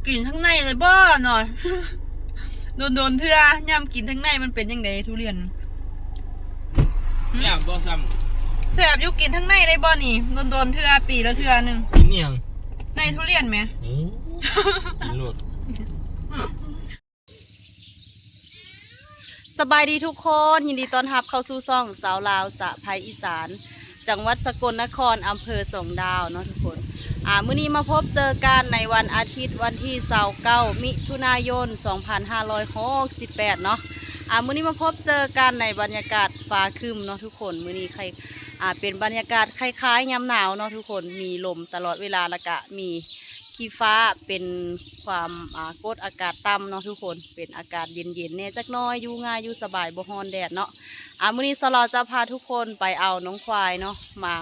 ກິນທາງໃນໄດ້ບໍ່ເນາະ? ດົນໆເທື່ອ ຍາມກິນທາງໃນມັນເປັນຈັ່ງໃດທຸລຽນ? ແຊບບໍ່ຊ້ຳ? ແຊບຢູ່. ກິນທາງໃນໄດ້ບໍ່ນີ້? ດົນໆເທື່ອ ປີລະເທື່ອໜຶ່ງ. ກິນອີ່ຫຍັງ? ໃນທຸລຽນແໝ. ໂອ້ ກິນໂລດ. ສະບາຍດີທຸກຄົນ, ຍິນດີຕ້ອນຮັບເຂົ້າສູ່ຊ່ອງສາວລາວສະໃພອີສານ ຈັງຫວັດສະກົນນະຄອນ ອຳເພີສອງດາວເນາະທຸກຄົນ. ອາ ມື້ນີ້ມາພົບເຈີກັນໃນວັນອາທິດ ວັນທີຊາວເກົ້າ ມິຖຸນາຍົນ ສອງພັນຫ້າຮ້ອຍຫົກສິບແປດເນາະ. ອາ ມື້ນີ້ມາພົບເຈີກັນໃນບັນຍາກາດຟ້າຄຶ້ມເນາະທຸກຄົນ. ມື້ນີ້ໄຄ ອາ ເປັນບັນຍາກາດຄ້າຍໆຍາມໜາວເນາະທຸກຄົນ, ມີລົມຕະຫຼອດເວລາ ແລ້ວກະມີ ຂີ້ຟ້າເປັນຄວາມ ອາ ກົດອາກາດຕ່ຳເນາະທຸກຄົນ, ເປັນອາກາດເຢັນໆແດ່ຈັກໜ້ອຍ, ຢູ່ງ່າຍຢູ່ສະບາຍ ບໍ່ຮ້ອນແດດເນາະ. ອາ ມື້ນີ້ສາວລາວຈະພາທຸກຄົນໄປເອົານ້ອງຄວາຍເນາະ ມາ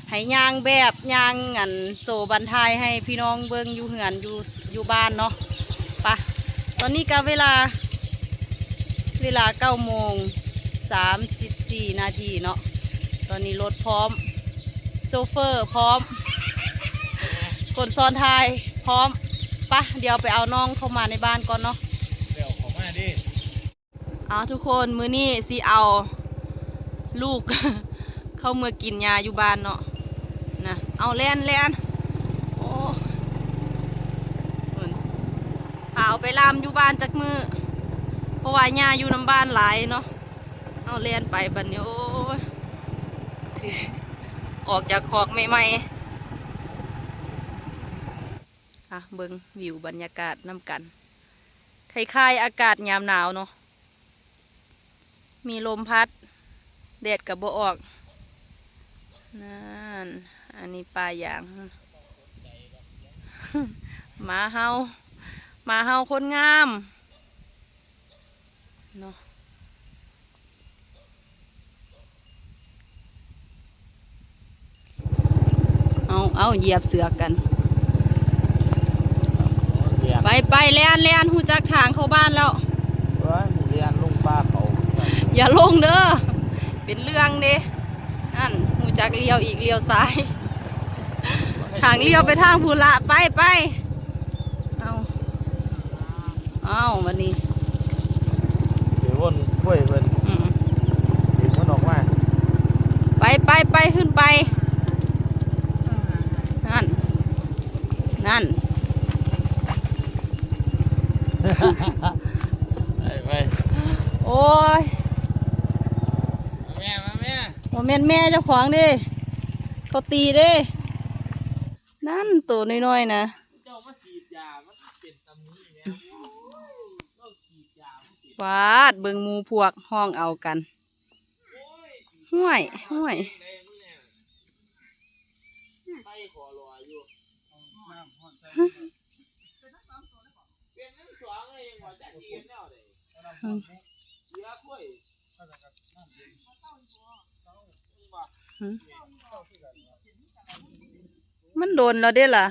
ໃຫ້ຍ່າງແບບ ຍ່າງອັນ ໂຊບັນທາຍໃຫ້ພີ່ນ້ອງເບິ່ງຢູ່ເຮືອນ ຢູ່ ຢູ່ບ້ານເນາະ. ປະ ຕອນນີ້ກະເວລາ ເວລາເກົ້າໂມງສາມສິບສີ່ນາທີເນາະ. ຕອນນີ້ລົດພ້ອມ ໂຊເຟີພ້ອມ ຄົນຊ້ອນທ້າຍພ້ອມ. ປະ ດຽວໄປເອົານ້ອງເຂົ້າມາໃນບ້ານກ່ອນເນາະ. ດຽວເຂົ້າມາເດ້. ເອົາທຸກຄົນ ມື້ນີ້ຊິເອົາລູກເຂົ້າເມືອກິນຫຍ້າຢູ່ບ້ານເນາະ. ນະ ເອົາແລ່ນ ແລ່ນ. ໂອ້ ເພິ່ນ ພາເອົາໄປລ່າມຢູ່ບ້ານຈັກມື້ ເພາະວ່າຫຍ້າຢູ່ນຳບ້ານຫຼາຍເນາະ. ເອົາແລ່ນໄປບັດນີ້ ໂອ້ຍ ອອກຈາກຄອກໃໝ່ໆ. ອ່ະ ເບິ່ງວິວບັນຍາກາດນຳກັນ ຄ້າຍໆອາກາດຍາມໜາວເນາະ. ມີລົມພັດ ແດດກະບໍ່ອອກ. ນັ້ນ ອັນນີ້ປ່າຢາງ ໝາເຫົ່າ ໝາເຫົ່າຄົນງາມເນາະ. ເອົາ ເອົາ ຢຽບເຊືອກກັນ. ໄປ ໄປ ແລ່ນ ແລ່ນ ຮູ້ຈັກທາງເຂົ້າບ້ານແລ້ວ. ໂອ້ຍ ແລ່ນລົງປ່າເຂົາ. ຢ່າລົງເດີ ເປັນເລື່ອງເດ້. ນັ້ນ ຮູ້ຈັກລ້ຽວອີກ ລ້ຽວຊ້າຍ. ທາງລ້ຽວໄປທາງພຸ້ນລະ. ໄປ ໄປ. ເອົາ ເອົາ ບັດນີ້ ຊິວົນຫ້ວຍເພິ່ນ. ອືມ ຊິວົນອອກມາ. ໄປ ໄປ ໄປ ຂຶ້ນໄປ. ນັ້ນ ນັ້ນ ໄປ ໄປ. ໂອ້ຍ ມາແມ່ ມາແມ່. ບໍ່ແມ່ນແມ່ເຈົ້າຂອງເດ້ ເຂົາຕີເດ້. ນັ້ນ ໂຕນ້ອຍໆນະ. ເຈົ້າມາສີດຢາ ມັນເປັນຕາມີແມ່. ໂອ້ຍ ເຮົາສີດຢາມັນເປັນ. ປາດ ເບິ່ງໝູ່ພວກຮ້ອງເອົາກັນ. ໂອ້ຍ ຫ້ວຍ ຫ້ວຍ. ໄຟຂໍລໍຢູ່. ເປັນທັງສອງເລີຍ ຍັງວ່າຈັກຊິເຮັດແນວໃດ. ເອີ ເສຍຖ້ວຍ. ຫືມ ມັນດົນແລ້ວເດ້ລະ.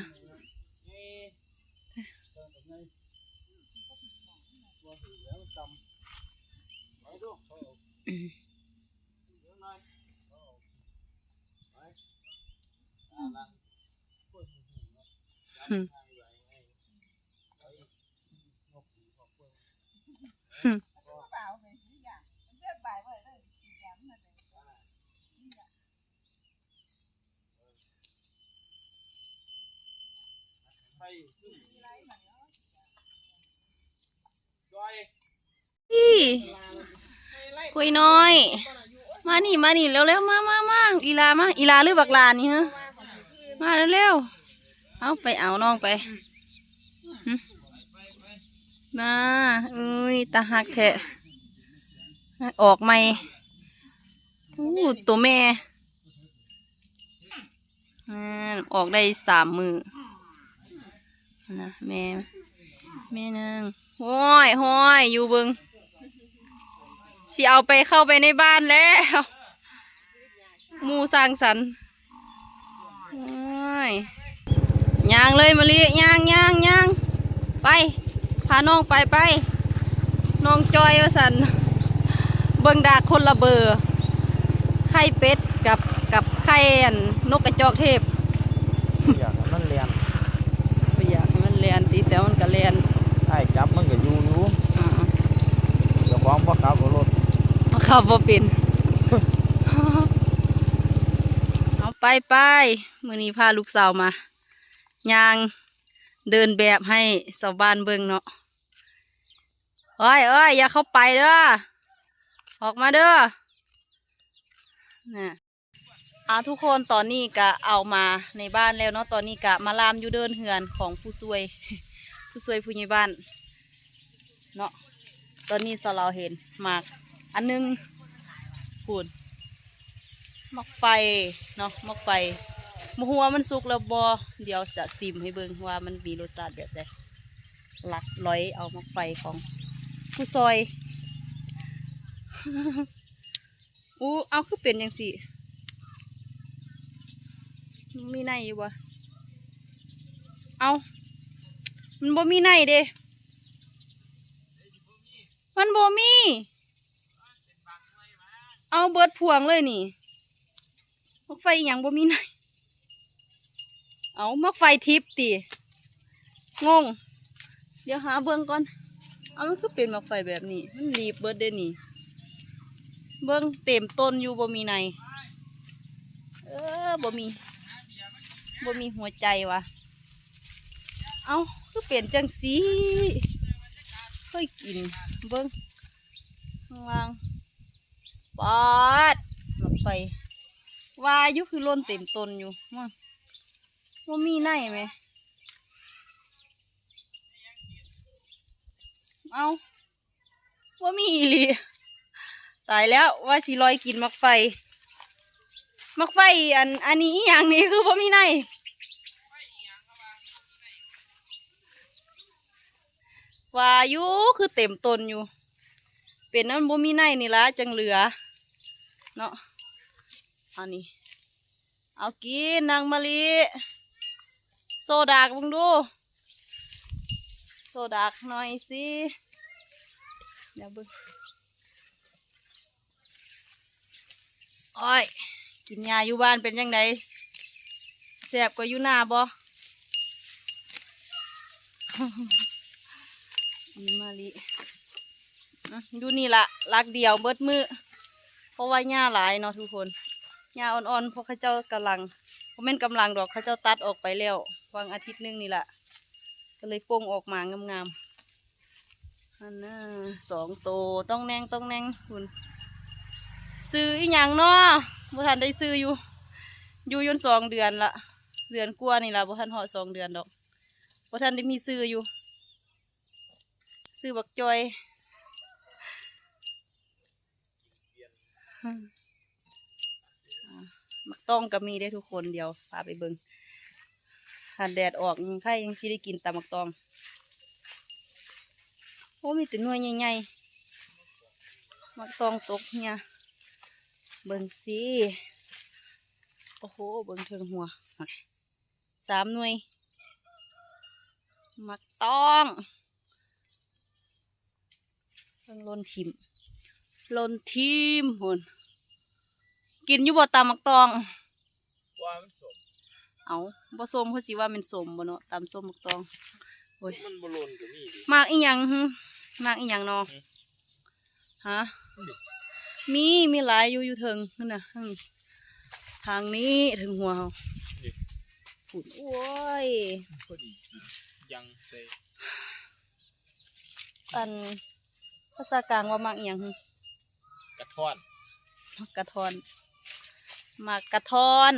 ອີ ກຸຍນ້ອຍ ມານີ້ ມານີ້ ເລັວໆ ມາ ມາ ມາ ອີຫຼາມາ ອີຫຼາຫຼືບັກຫຼານີ້ ຮະ ມາເລັວໆ. ເອົາ ໄປເອົານ້ອງໄປ. ຫຶ ມາ ເອີຍ ຕາຮັກແທ້ ອອກໃໝ່. ໂອ້ ໂຕແມ່ ນັ້ນ ອອກໄດ້ສາມມື້ນະ ແມ່ ແມ່ນາງ. ໂອ້ຍ ຫ້ອຍ ຢູ່ເບິ່ງ ຊິເອົາໄປ ເຂົ້າໄປໃນບ້ານແລ້ວ ໝູ່ສ້າງສັນ. ໂອ້ຍ ຍ່າງເລີຍມະລິ ຍ່າງ ຍ່າງ ຍ່າງ ໄປ ພານ້ອງໄປ ໄປ ນ້ອງຈ່ອຍວ່າຊັ້ນ. ເບິ່ງດາກຄົນລະເບີ ໄຂ່ເປັດກັບ ກັບໄຂ່ອັນນົກກະຈອກເທບ. ບໍ່ຢາກໃຫ້ມັນແລ່ນ ບໍ່ຢາກໃຫ້ມັນແລ່ນຕິ ແຕ່ວ່າມັນກະ ບໍ່ຂັບບໍ່ລົດ ເຂົາບໍ່ເປັນ. ເອົາ ໄປໆ ມື້ນີ້ພາລູກສາວມາຍ່າງເດີນແບບໃຫ້ຊາວບ້ານເບິ່ງເນາະ. ໂອ້ຍໆ ຢ່າເຂົ້າໄປເດີ ອອກມາເດີ ນະ. ອ່າ ທຸກຄົນ ຕອນນີ້ກະເອົາມາໃນບ້ານແລ້ວເນາະ. ຕອນນີ້ກະມາລາມຢູ່ເດີ່ນເຮືອນຂອງຜູ້ຊ່ວຍ ຜູ້ຊ່ວຍຜູ້ໃຫຍ່ບ້ານເນາະ. ຕອນນີ້ສາວລາວເຫັນໝາກອັນໜຶ່ງພຸ້ນ ໝາກໄຟເນາະ ໝາກໄຟ. ບໍ່ຮູ້ວ່າມັນສຸກແລ້ວບໍ່ ດຽວຈະຊິມໃຫ້ເບິ່ງວ່າມັນມີລົດຊາດແບບໃດ. ລັກລອຍເອົາໝາກໄຟຂອງຜູ້ຊ່ວຍ. ອູ້ ເອົາ ຄືເປັນຈັ່ງຊີ້ ມີໃນຢູ່ບໍ່? ເອົາ ມັນບໍ່ມີໃນເດ້ ມັນບໍ່ມີ. ເອົາ ເບິດພວງເລີຍນີ້ ໝາກໄຟອີ່ຫຍັງບໍ່ມີໃນ? ເອົາ ໝາກໄຟທິບຕິ? ງົງ ດຽວຫາເບິ່ງກ່ອນ. ເອົາ ມັນຄືເປັນໝາກໄຟແບບນີ້? ມັນລີບເບິດເດ້ນີ້ ເບິ່ງເຕັມຕົ້ນຢູ່ ບໍ່ມີໃນ. ເອີ ບໍ່ມີ ບໍ່ມີຫົວໃຈຫວາ. ເອົ້າ ຄືເປັນຈັ່ງຊີ້? ເຄີຍກິນ ເບິ່ງຂ້າງລ່າງ. ປາດ ໝາກໄຟ ວ່າຢູ່ຄືຫຼົ່ນເຕັມຕົ້ນຢູ່. ບໍ່ມີໃນແມ. ເອົ້າ ບໍ່ມີອີ່ຫຼີ. ຕາຍແລ້ວ ວ່າຊິລອຍກິນໝາກໄຟ. ໝາກໄຟ ອັນ ອັນນີ້ອີ່ຫຍັງນີ້ ຄືບໍ່ມີໃນ? ວ່າຢູ່ ຄືເຕັມຕົ້ນຢູ່. ເປັນນຳບໍ່ມີໃນນີ້ລະ ຈັ່ງເຫຼືອເນາະ. ເອົານີ້ ເອົາກິນນາງມະລິ ໂຊດາກເບິ່ງດູ ໂຊດາກໜ້ອຍຊິ. ດຽວເບິ່ງ ໂອ້ຍ ກິນຫຍ້າຢູ່ບ້ານເປັນຈັ່ງໃດ? ແຊບກວ່າຢູ່ນາບໍ່? ອີ່ມະລິ ອະ ຢູ່ນີ້ລະ ຫຼັກດຽວເບິດມື້ ເພາະວ່າຫຍ້າຫຼາຍເນາະທຸກຄົນ. ຫຍ້າອ່ອນໆ ພວກເຂົາເຈົ້າກຳລັງ ບໍ່ແມ່ນກຳລັງດອກ ເຂົາເຈົ້າຕັດອອກໄປແລ້ວ ຫວ່າງອາທິດໜຶ່ງນີ້ລະ ກໍເລີຍປົ່ງອອກມາງາມໆ. ອັນນະ ສອງໂຕ ຕ້ອງແໜ່ງ ຕ້ອງແໜ່ງພຸ້ນ. ຊື່ອີ່ຫຍັງເນາະ? ບໍ່ທັນໄດ້ຊື່ຢູ່ ຢູ່ຈົນສອງເດືອນລະ ເດືອນກວ່ານີ້ລະ ບໍ່ທັນຮອດສອງເດືອນດອກ. ບໍ່ທັນໄດ້ມີຊື່ຢູ່ ຊື່ບັກຈ່ອຍ. ອາ ໝາກຕອງກໍມີເດ້ທຸກຄົນ ດຽວພາໄປເບິ່ງ. ຄັນແດດອອກຍັງໄຄ ຍັງຊິໄດ້ກິນຕຳໝາກຕອງ. ໂອ້ ມີແຕ່ໜ່ວຍໃຫຍ່ໆ ໝາກຕອງຕົກເຫື່ອ. ເບິ່ງຊິ ໂອ້ໂຫ ເບິ່ງເທິງຫົວ ສາມໜ່ວຍ ໝາກຕອງ. ເບິ່ງຫຼົ່ນຖິ້ມ ຫຼົ່ນຖິ້ມພຸ້ນ. ກິນຢູ່ບໍ່ຕຳໝາກຕອງ? ວ່າມັນສົ້ມ. ເອົ້າ ບໍ່ສົ້ມເຂົາຊິວ່າແມ່ນສົ້ມບໍ່ເນາະ ຕຳສົ້ມໝາກຕອງ. ໂອ້ຍ ມັນບໍ່ຫຼົ່ນກໍມີເດ້. ໝາກອີ່ຫຍັງຫຶ? ໝາກອີ່ຫຍັງເນາະ? ຫຶ? ຮະ? ນີ້ ມີ ມີຫຼາຍຢູ່ ຢູ່ເທິງພຸ້ນນະ ທາງນີ້ ທາງນີ້ ເທິງຫົວເຮົາ ນີ້ ພຸ້ນ. ໂອ້ຍ ພໍດີກິນ ຍັງໃສ່ ອັນ ພາສາກາງວ່າໝາກອີ່ຫຍັງຫຶ? ກະທ້ອນ ໝາກກະທ້ອນ ໝາກກະທ້ອນ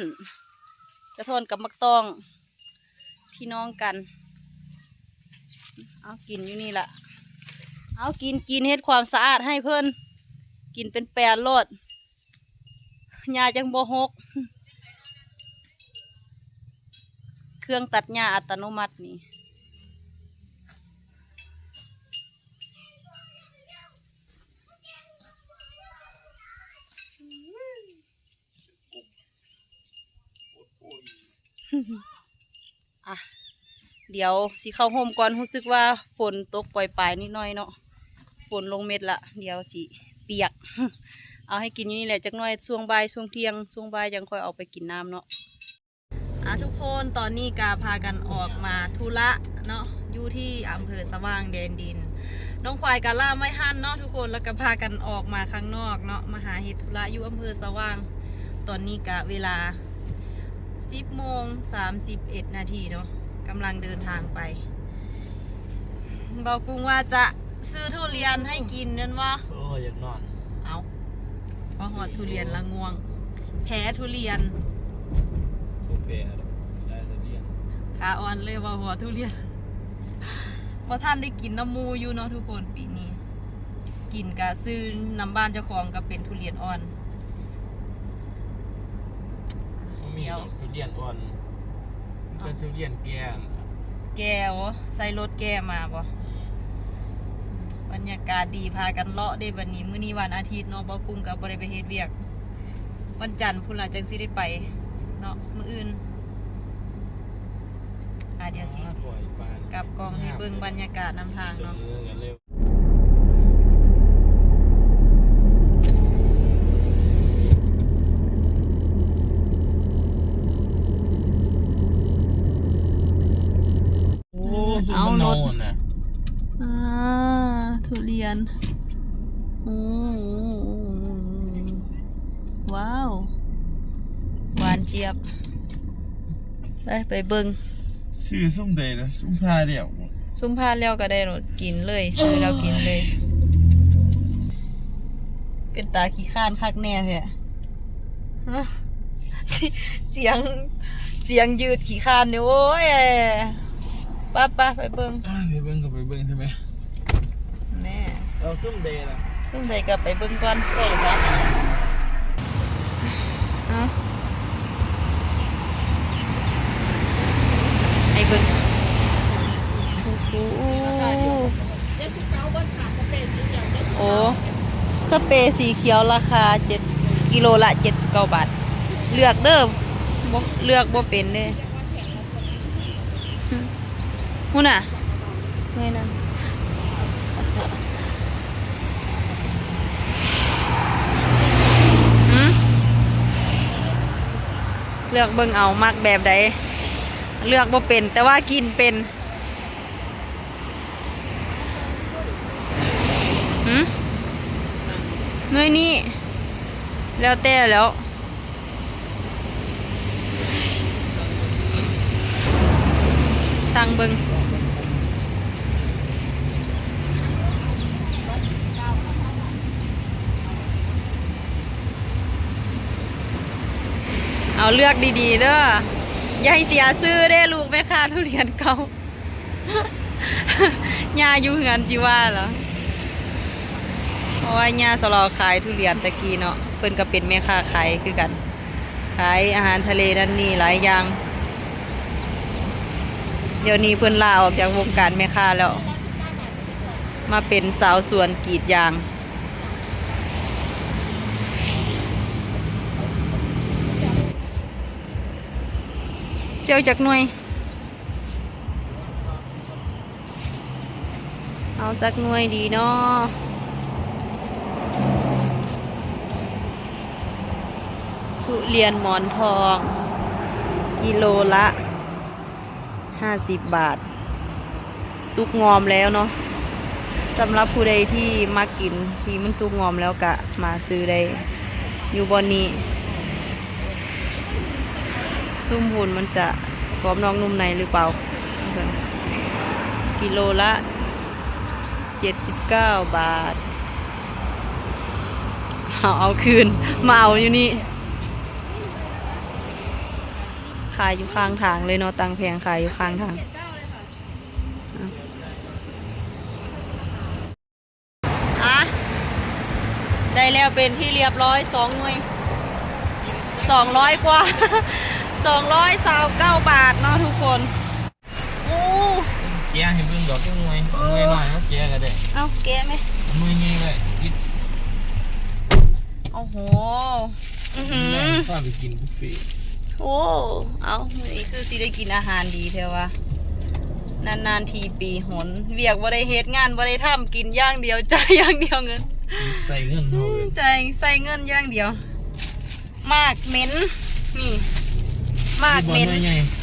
ກະທ້ອນກັບໝາກຕອງ ພີ່ນ້ອງກັນ. ເອົາ ກິນຢູ່ນີ້ລະ ເອົາ ກິນ ກິນ ເຮັດຄວາມສະອາດໃຫ້ເພິ່ນ ກິນເປັນແປນໂລດ ຫຍ້າຈັ່ງບໍ່ຫົກ. ເຄື່ອງຕັດຫຍ້າອັດຕະໂນມັດນີ້. ອ່ະ ດຽວຊິເຂົ້າໂຮມກ່ອນ ຮູ້ສຶກວ່າຝົນຕົກປອຍປາຍນິດໜ້ອຍເນາະ ຝົນລົງເມັດລະ ດຽວຊິປຽກ. ເອົາໃຫ້ກິນຢູ່ນີ້ແຫຼະ ຈັກໜ້ອຍຊ່ວງບ່າຍ ຊ່ວງທ່ຽງ ຊ່ວງບ່າຍຈັ່ງຄ່ອຍອອກໄປກິນນ້ຳເນາະ. ອ່າ ທຸກຄົນ ຕອນນີ້ກະພາກັນອອກມາທຸລະເນາະ ຢູ່ທີ່ອຳເພີສະຫວ່າງແດນດິນ. ນ້ອງຂວາຍກະລ່າມໄວ້ຫັ້ນເນາະທຸກຄົນ ແລ້ວກະພາກັນອອກມາຂ້າງນອກເນາະ ມາຫາເຮັດທຸລະຢູ່ອຳເພີສະຫວ່າງ. ຕອນນີ້ກະເວລາສິບໂມງສາມສິບເອັດນາທີເນາະ ກຳລັງເດີນທາງໄປ. ເບົາກຸງວ່າຈະຊື້ທຸລຽນໃຫ້ກິນແມ່ນບໍ່? ໂອ້ຍ ຢາກນອນ. ເອົ້າ ມາຮອດທຸລຽນລະງ່ວງ ແພ້ທຸລຽນ. ບໍ່ແພ້ດອກ ສາຍທຸລຽນ ຂາອ່ອນເລີຍ ເວົ້າຮອດທຸລຽນ. ບໍ່ທັນໄດ້ກິນນຳໝູ່ຢູ່ເນາະທຸກຄົນ ປີນີ້ ກິນກະຊື້ນຳບ້ານເຈົ້າຂອງ ກະເປັນທຸລຽນອ່ອນ. ບໍ່ມີດອກທຸລຽນອ່ອນ ມີແຕ່ທຸລຽນແກ່. ແກ່ບໍ່? ໃສ່ລົດແກ່ມາບໍ່? ອືມ ບັນຍາກາດດີ ພາກັນເລາະເດ້ບັດນີ້. ມື້ນີ້ວັນອາທິດເນາະ ເບົາກຸງກະບໍ່ໄດ້ໄປເຮັດວຽກ. ວັນຈັນພຸ້ນລະຈັ່ງຊິໄດ້ໄປເນາະ ມື້ອື່ນ. ອ່າ ດຽວຊິກັບກ້ອງໃຫ້ເບິ່ງບັນຍາກາດນຳທາງເນາະ. ໂອ້ ເອົາລົດ ອ່າ ທຸລຽນ. ໂອ້ ວ້າວ ຫວານຈຽບ. ໄປ ໄປເບິ່ງ ຊື້ຊຸມໃດລະ? ຊຸມຜ່າແລ້ວບໍ່? ຊຸມຜ່າແລ້ວກະໄດ້ໂລດ ກິນເລີຍ ຊື້ແລ້ວກິນເລີຍ. ເປັນຕາຂີ້ຄ້ານຄັກແນ່ແທ້ ສຽງ ສຽງຍືດຂີ້ຄ້ານເດ້. ໂອ້ຍ ປະ ປະ ໄປເບິ່ງ ໄປເບິ່ງກະໄປເບິ່ງໃຊ່ໄໝ? ແນ່ ເອົາຊຸມໃດລະ? ຊຸມໃດກະໄປເບິ່ງກ່ອນ. ເອົາ ໃຫ້ເບິ່ງ ໂອ້ໂຫ ໂອ້ ສະເປສີຂຽວລາຄາເຈັດ ກິໂລລະເຈັດສິບເກົ້າບາດ. ເລືອກເດີ ບໍ່ ເລືອກບໍ່ເປັນເດ້. ພຸ້ນນະ ເມື່ອຍນຳ. ຫື ເລືອກເບິ່ງເອົາ ມັກແບບໃດ ເລືອກບໍ່ເປັນ ແຕ່ວ່າກິນເປັນ. ຫື ເມື່ອຍນີ້ ແລ້ວແຕ່ແລ້ວ. ສັ່ງເບິ່ງ ເອົາເລືອກດີໆເດີ ຢ່າໃຫ້ເສຍຊື່ເດ້ ລູກແມ່ຄ້າທຸລຽນເກົ່າ. ຍ່າຢູ່ເຮືອນຈິວ່າລະ ເພາະວ່າຍ່າສະຫຼໍຂາຍທຸລຽນແຕ່ກີ້ເນາະ ເພິ່ນກະເປັນແມ່ຄ້າຂາຍຄືກັນ ຂາຍອາຫານທະເລນັ້ນນີ້ຫຼາຍຢ່າງ. ດຽວນີ້ເພິ່ນລາອອກຈາກວົງການແມ່ຄ້າແລ້ວ ມາເປັນຊາວສວນກຣີດຢາງ. ເຈົ້າຈັກໜ່ວຍ? ເອົາຈັກໜ່ວຍດີເນາະ? ທຸລຽນໝອນທອງ ກິໂລລະຫ້າສິບບາດ ສຸກງອມແລ້ວເນາະ. ສຳລັບຜູ້ໃດທີ່ມັກກິນທີ່ມັນສຸກງອມແລ້ວກະມາຊື້ໄດ້ຢູ່ບ່ອນນີ້. ຊຸມພຸ້ນມັນຈະກອບນອກນຸ່ມໃນຫຼືເປົ່າ. ກິໂລລະເຈັດສິບເກົ້າບາດ. ເອົາ ເອົາຄືນ ມາເອົາຢູ່ນີ້. ຂາຍຢູ່ຂ້າງທາງເລີຍເນາະ ຕັ້ງແຜງຂາຍຢູ່ຂ້າງທາງ. ອ່ະ ໄດ້ແລ້ວເປັນທີ່ລຽບຮ້ອຍ ສອງໜ່ວຍ ສອງຮ້ອຍກວ່າ ສອງຮ້ອຍຊາວເກົ້າບາດເນາະທຸກຄົນ. ໂອ້ ແກະໃຫ້ເບິ່ງດອກຈັກໜ່ວຍ ເອີ ໜ່ວຍນ້ອຍເຮົາແກະກະໄດ້. ເອົາແກະແມະ ໜ່ວຍໃຫຍ່ໄວ້ຕິດ. ໂອ້ໂຫ ອືຫື ພາໄປກິນບຸບເຟ. ໂອ້ ເອົາ ມື້ນີ້ຄືຊິໄດ້ກິນອາຫານດີແທ້ວ່າ ນານໆທີປີຫົນ ວຽກບໍ່ໄດ້ເຮັດ ງານບໍ່ໄດ້ທຳ ກິນຢ່າງດຽວ ຈ່າຍຢ່າງດຽວ ເງິນ ໃຊ້ເງິນເຮົາເລີຍ ໃຊ້ ໃຊ້ເງິນຢ່າງດຽວ. ໝາກເໝັນ ນີ້ ໝາກເໝັນ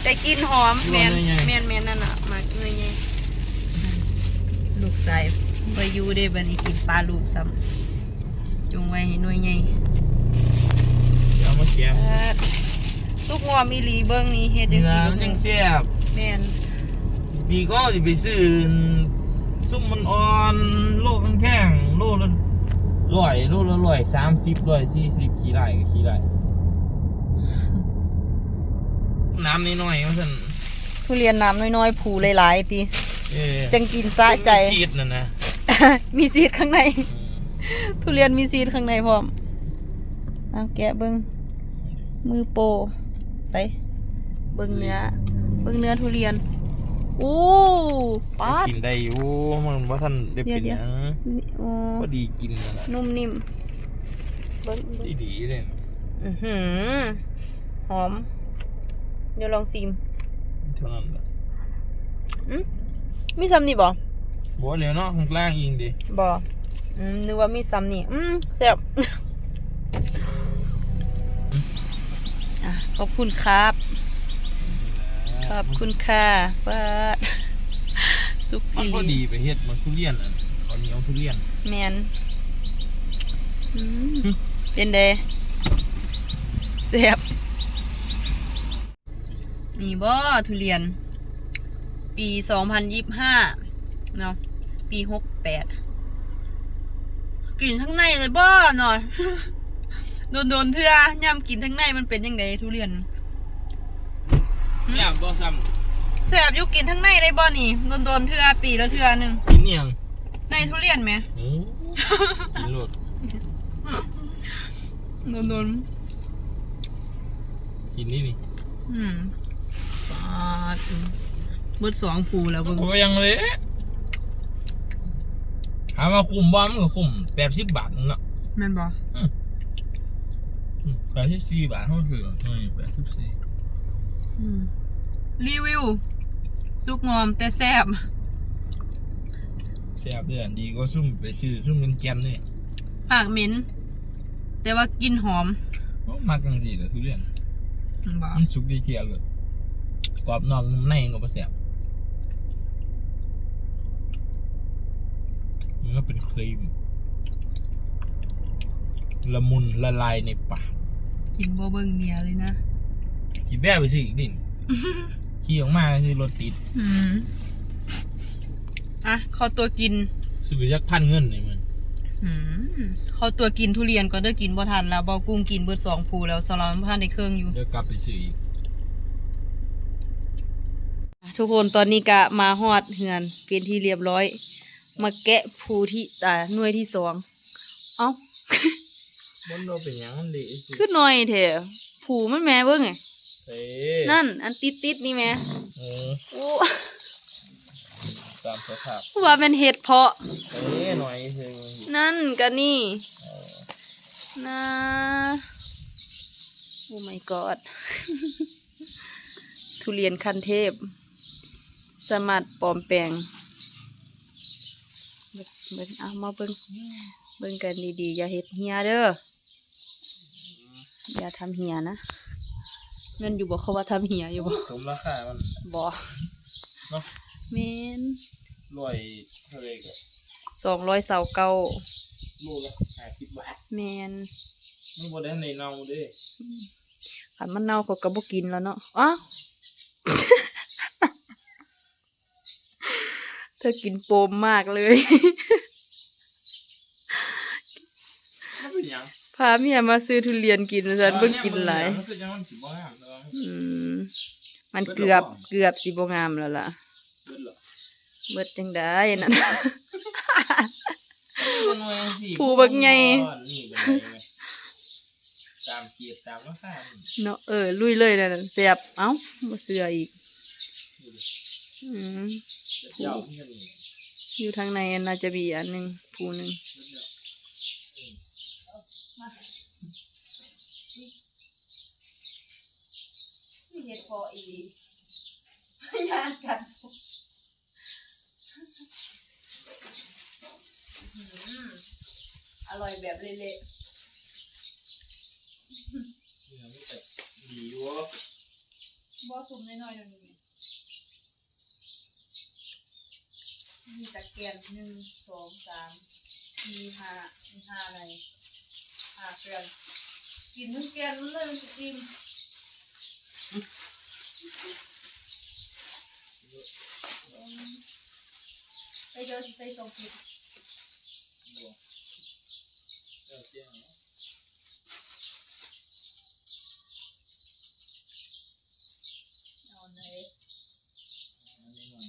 ແຕ່ກິ່ນຫອມ. ແມ່ນ ແມ່ນໆ ນັ້ນນະ ໝາກໜ່ວຍໃຫຍ່. ລູກຊາຍ ໄປຢູ່ເດ້ ບັດນີ້ກິນປາລູກຊ້ຳ ຈົ່ງໄວ້ໃຫ້ໜ່ວຍໃຫຍ່ ເອົາມາແກງ ເອີ ສຸກງອມອີ່ຫຼີ ເບິ່ງນີ້ເຮັດຈັ່ງຊີ້ ເນື້ອມັນຈັ່ງແຊບ ແມ່ນ ດີກວ່າເຮົາຊິໄປຊື້ຊຸມມັນອ່ອນ ໂລແພງໆ ໂລລະຮ້ອຍ ໂລລະຮ້ອຍສາມສິບ ຮ້ອຍສີ່ສິບ ຂີ້ຮ້າຍກໍຂີ້ຮ້າຍ ໜາມນ້ອຍໆ ວ່າຊັ້ນ ທຸລຽນໜາມນ້ອຍໆ ຜູຫຼາຍໆ ຕິ ເອີ ຈັ່ງກິນສະໃຈ ມີຊີດນັ້ນນະ ມີຊີດຂ້າງໃນ ອືມ ທຸລຽນມີຊີດຂ້າງໃນພ້ອມ ເອົາແກະເບິ່ງ ມືໂປ ໃສ ເບິ່ງເນື້ອ ເບິ່ງເນື້ອທຸລຽນ ໂອ້ ປາດ ກິນໄດ້ຢູ່ ມັນບໍ່ທັນໄດ້ເປັນຫຍັງ ໂອ້ ພໍດີກິນນັ້ນລະ ນຸ້ມນິ້ມ ເບິ່ງ ເບິ່ງ ດີໆເດ້ ອືຫື ຫອມ ດຽວລອງຊີມ ເທົ່ານັ້ນລະ ອື ມີຊ່ຳນີ້ບໍ່? ບໍ່ແລ້ວເນາະ ຂ້າງລ່າງອີງເດ້ ບໍ່ ອື ນຶກວ່າມີຊ່ຳນີ້ ອື ແຊບ ອ່ະ ຂອບຄຸນຄັບ ຂອບຄຸນຄ່ະ ປາດ ສຸກ ມັນພໍດີໄປເຮັດໝາກທຸລຽນ ອັນເຂົ້າໜຽວທຸລຽນ ແມ່ນ ອືມ ເປັນໃດ? ແຊບ ນີ້ບໍ່ ທຸລຽນ ປີສອງພັນຊາວຫ້າເນາະ ປີຫົກແປດ ກິນທາງໃນເລີຍບໍ່ເນາະ ດົນໆເທື່ອ ຍາມກິນທາງໃນມັນເປັນຈັ່ງໃດ ທຸລຽນ ແຊບບໍ່ຊ້ຳ ແຊບຢູ່ ກິນທາງໃນໄດ້ບໍ່ນີ້ ດົນໆເທື່ອ ປີລະເທື່ອໜຶ່ງ ກິນອີ່ຫຍັງ? ໃນທຸລຽນແໝ ໂອ້ ກິນໂລດ ດົນໆ ກິນນີ້ນີ້ ອືມ ປາດ ເບິດສອງພູແລ້ວເບິ່ງ ໂອ້ຍ ຍັງເລະ ຖາມວ່າຄຸ້ມບໍ່? ມັນກໍຄຸ້ມ ແປດສິບບາດເນາະ ແມ່ນບໍ່? ອືມ ອືມ ແປດສິບສີ່ບາດ ເຮົາຖືກ ເອີ ແປດສິບສີ່ ອືມ ຣີວິວ ສຸກງອມແຕ່ແຊບ ແຊບເດ້ ດີກວ່າຊຸມໄປຊື້ຊຸມແກ່ນໆເດ້ ປາກເໝັນ ແຕ່ວ່າກິ່ນຫອມ ໂອ້ ມັກຈັ່ງຊີ້ແຫຼະທຸລຽນ ແມ່ນບໍ່? ມັນສຸກດີເກຍເລີຍ ກອບນອກນຸ່ມໃນ ກໍບໍ່ແຊບ ເນື້ອເປັນຄຣີມ ລະມຸນລະລາຍໃນປາກ ກິນບໍ່ເບິ່ງເມຍເລີຍນະ ຊິແວ່ໄປຊື້ອີກນີ້ ຂີ່ອອກມາຄືລົດຕິດ ອືມ ອ່ະ ຂໍຕົວກິນ ຊື້ຈັກພັນເງິນນີ້ມັນ ອືມ ຂໍຕົວກິນທຸລຽນກ່ອນເດີ ກິນບໍ່ທັນແລ້ວ ເບົາກຸ້ງກິນເບິດສອງພູແລ້ວ ສາວລາວຍັງບໍ່ທັນໄດ້ເຄິ່ງຢູ່ ດຽວກັບໄປຊື້ອີກ ອ່ະ ທຸກຄົນ ຕອນນີ້ກະມາຮອດເຮືອນເປັນທີ່ລຽບຮ້ອຍ ມາແກະພູທີ່ ອ່າ ໜ່ວຍທີ່ສອງ ເອົ້າ ມັນບໍ່ເປັນຫຍັງ ມັນເລະຊື່ ຄືໜ້ອຍແທ້ ພູມັນແໝ ເບິ່ງ ເອີ ນັ້ນ ອັນຕິດໆນີ້ແໝ ເອີ ໂອ້ ຕາມສະພາບ ວ່າແມ່ນເຫັດເພາະ ເອີ ໜ້ອຍຊື່ ນັ້ນກະນີ້ ເອີ ນາ Oh my god ທຸລຽນຂັ້ນເທບ ສາມາດປອມແປງ ເບິ່ງ ເບິ່ງ ເອົາມາເບິ່ງ ເບິ່ງກັນດີໆ ຢ່າເຮັດເຮຍເດີ ຢ່າທຳເຮຍນະ ແມ່ນຢູ່ບໍ່? ເຂົາວ່າທຳເຮຍຢູ່ບໍ່? ສົມລາຄາມັນ ບໍ່ ເນາະ ແມ່ນ ຮ້ອຍເທົ່າໃດກໍ ສອງຮ້ອຍຊາວເກົ້າ ໂລລະຫ້າສິບບາດ ແມ່ນ ມັນບໍ່ໄດ້ໃນເນົ່າເດ້ ອືມ ຄັນມັນເນົ່າຂ້ອຍກໍບໍ່ກິນແລ້ວເນາະ ອ້າວ ເທາະກິນໂປມມາກເລີຍ ມັນເປັນຫຍັງ? ພາເມຍມາຊື້ທຸລຽນກິນວ່າຊັ້ນ ເບິ່ງກິນຫຼາຍ ມັນຄືຈັ່ງມັນຊິບໍ່ງາມ ອືມ ມັນເກືອບ ເກືອບຊິບໍ່ງາມແລ້ວລະ ເບິດລະ ເບິດຈັ່ງໃດນັ້ນ ມັນກໍໜ່ວຍຈັ່ງຊີ້ ພູບັກໃຫຍ່ ນີ້ບັກໃຫຍ່ແມ່ ຕາມກຽດຕາມລາຄາເນາະ ເອີ ລຸຍເລີຍນັ້ນ ແຊບ ເອົ້າ ບໍ່ເຊື່ອອີກ ອືມ ເຈົ້າ ຢູ່ທາງໃນ ອັນ ໜ້າຈະມີອັນໜຶ່ງ ພູໜຶ່ງ ມີເຫັດເພາະອີ່ຫຼີ ຍານກັນ ອືມ ອະລ່ອຍແບບເລະໆ ເນື້ອມັນກໍດີຢູ່ ບໍ່ ຊຸມນ້ອຍໆ ໜຶ່ງ ມີຈັກແກ່ນ ໜຶ່ງ ສອງ ສາມ ສີ່ ຫ້າ ມີຫ້າໃນ ຫ້າເຄື່ອງ ກິນທັງແກ່ນມັນເລີຍ ມັນຊິອີ່ມ. ເອີ ເຈົ້າຊິໃສ່ສອງກິບ ບໍ່ ເຈົ້າເສຍເນາະ. ເອົາໃດ ອັນນີ້ໜ້ອຍ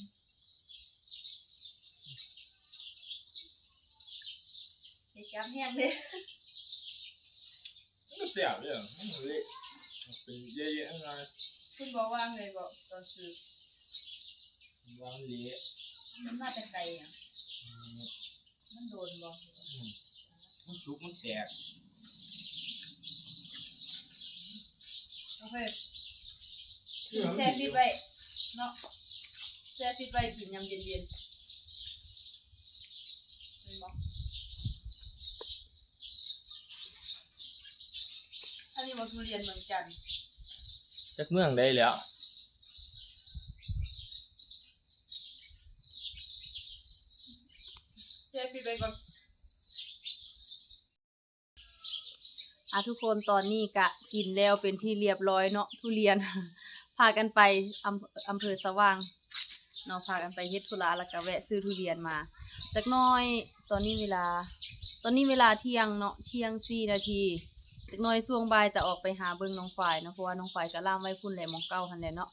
ຢ່າຈັບແຮງເດ້ ມັນກໍແຊບເດ້ ມັນເລະ ເປັນເລະໆ ຫນ້ອຍໆ. ເພິ່ນບໍ່ວາງເລີຍບໍ່ ຕອນຊື້? ວາງເລະ ມັນມາແຕ່ໄກຫຍັງ? ອືມ ມັນໂດນບໍ່? ອືມ ມັນສຸກມັນແຕກ. ໂອເຄ ແຊ່ຟຣີດໄວ້ເນາະ ແຊ່ຟຣີດໄວ້ກິນຍາມເຢັນໆ ເຫັນບໍ່? ອັນນີ້ບໍ່ ທຸລຽນເມືອງຈັນ ຈັກເມືອງໃດແລ້ວ. ແຊ່ຟຣີດໄວ້ກ່ອນ. ອ່າ ທຸກຄົນ ຕອນນີ້ກະກິນແລ້ວເປັນທີ່ລຽບລ້ອຍເນາະ ທຸລຽນ ພາກັນໄປອຳ ອຳເພີສະຫວ່າງເນາະ ພາກັນໄປເຮັດທຸລະ ແລ້ວກະແວະຊື້ທຸລຽນມາຈັກໜ້ອຍ. ຕອນນີ້ເວລາ ຕອນນີ້ເວລາທ່ຽງເນາະ ທ່ຽງສີ່ນາທີ ຈັກໜ້ອຍຊ່ວງບ່າຍຈະອອກໄປຫາເບິ່ງນ້ອງຄວາຍເນາະ ເພາະວ່ານ້ອງຄວາຍກະລ່າມໄວ້ພຸ້ນແຫຼະ ໝ່ອງເກົ່າຫັ້ນແຫຼະເນາະ.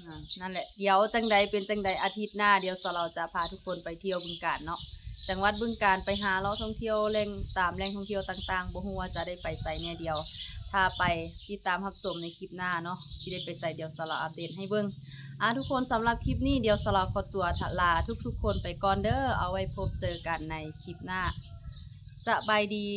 ອ່າ ນັ້ນແຫຼະ ດຽວຈັ່ງໃດເປັນຈັ່ງໃດ ອາທິດໜ້າ ດຽວສາວລາວຈະພາທຸກຄົນໄປທ່ຽວບຶງການເນາະ ຈັງຫວັດບຶງການ ໄປຫາເລາະທ່ອງທ່ຽວ ແຫຼ່ງ ຕາມແຫຼ່ງທ່ອງທ່ຽວຕ່າງໆ ບໍ່ຮູ້ວ່າຈະໄດ້ໄປໃສແດ່. ດຽວຖ້າໄປ ຕິດຕາມຮັບຊົມໃນຄລິບໜ້າເນາະ ຊິໄດ້ໄປໃສ ດຽວສາວລາວອັບເດດໃຫ້ເບິ່ງ. ອ່າ ທຸກຄົນ ສຳລັບຄລິບນີ້ ດຽວສາວລາວຂໍຕົວ ລາທຸກໆຄົນໄປກ່ອນເດີ ເອົາໄວ້ພົບເຈີກັນໃນຄລິບໜ້າ ສະບາຍດີ.